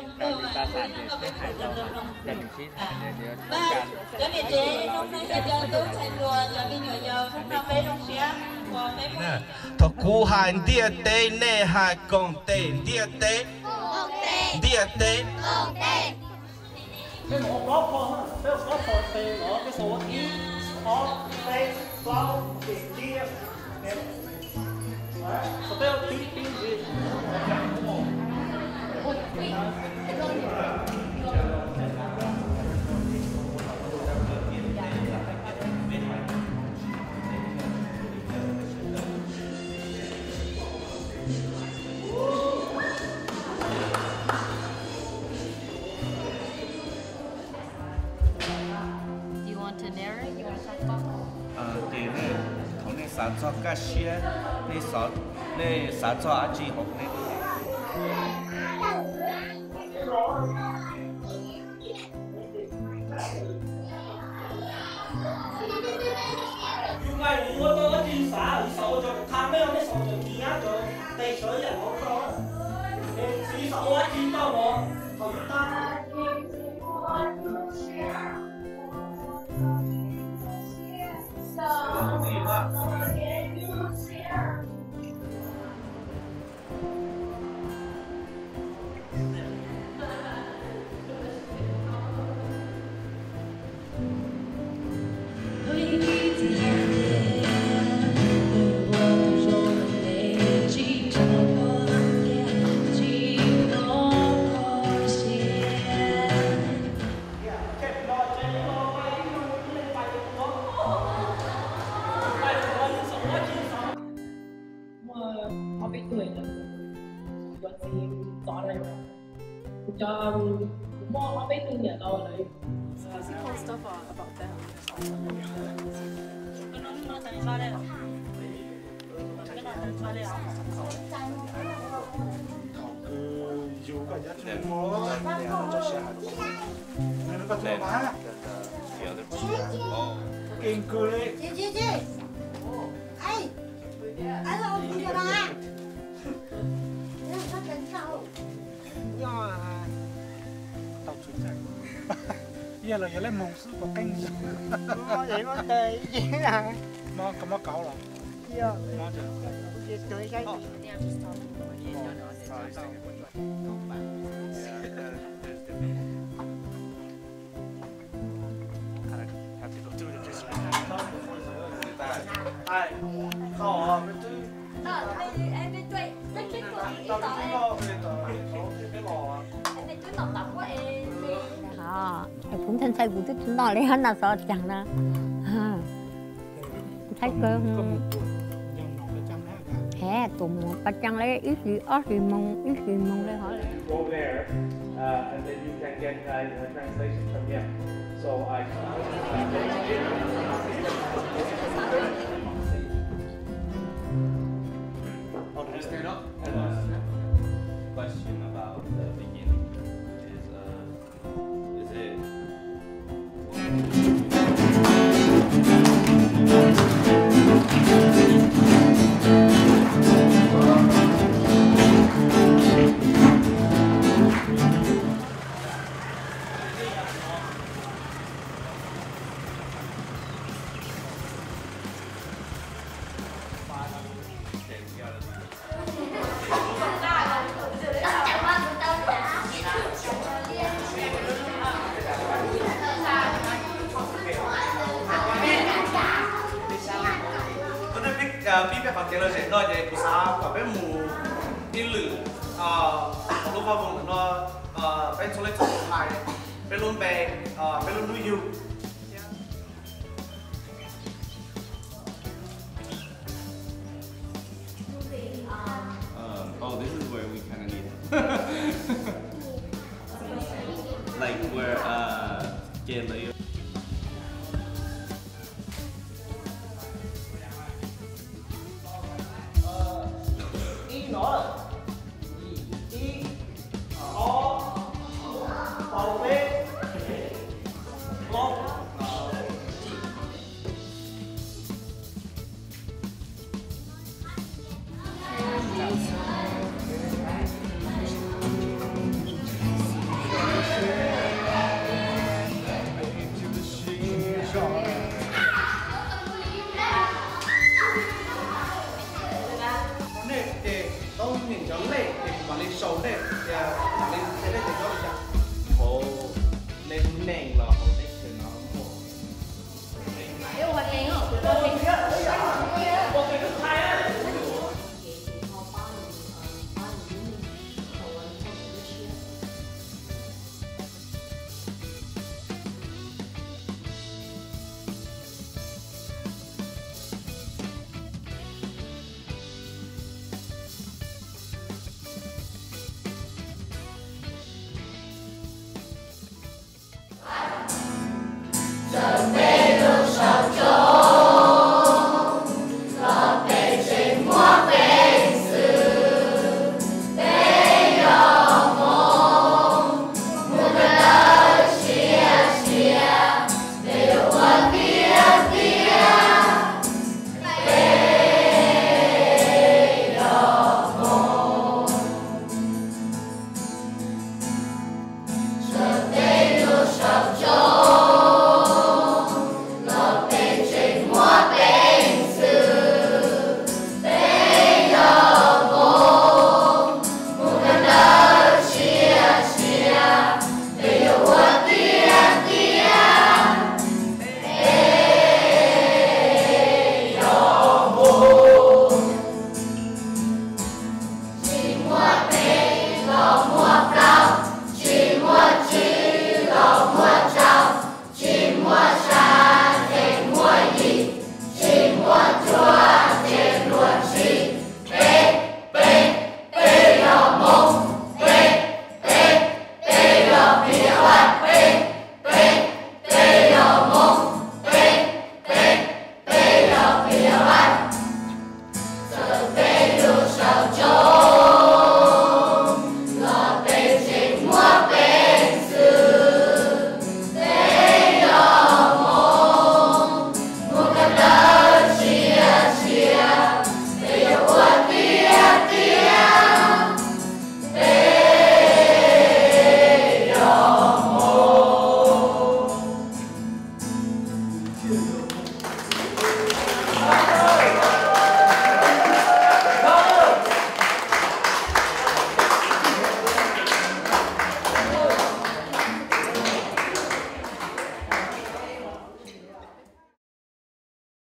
Cov niam tsev, cov niam tsev, zoo siab cov me nyuam yaus, peb noj peb zoo siab. Thaum kuv hais ntiaj teb, nej hais koom tes, ntiaj teb, ntiaj teb. Peb mus ua plaub phom, peb ua plaub phom tes los peb xav ua ib, ob, peb, plaub, ces ciaj. Xav peb ua tib tib ntxiv. Ces nej, thaum nej xav txog kaj siab, nej xav, nej xav txog dab tsi hauv nej? Yus nqaij yus ua tau dab tsi xav, yus xav ua cov qha mej, nej xav ua cov nyiav cov tes sawv yam hauv tau, es txiv xav ua dab tsi tau los thaum yus tag. Muaj ob peb tug, kuv cov txiv txov lawm, kuv cov, kuv muaj ob peb tug niam laus lawm. Yog los yog lej moog xwb puas qeej? Mob kauv los? Kuv ntshai ntshai kuv twb tsis noj li, noj xov caag na. Ntshai kawg. He, tuaj mus pas caag li ib hlis ob hlis moog, ib hlis moog li hov. Go there, uh, and then you can get, uh, a translation from him. So I, I'll just stand up and ask a question about the beginning. Is, uh, is it Peb peb qhov kev lom zem no ces kuv xav kom peb mus ib lwm lub vaj voog no, peb txhua leej txhua tus hais peb lub npe, peb lub hnub yug. Um, oh, this is where we kind of need like where, uh, Jay later. Ib no, ib, ob, plaub, peb, plaub. Cov lej ces kuv mam li sau lej, mam li qhia nej tias nyob li cas. Hauv nej lub neej los hauv teb chaws no muaj. Ua neeg os, kuv ua neeg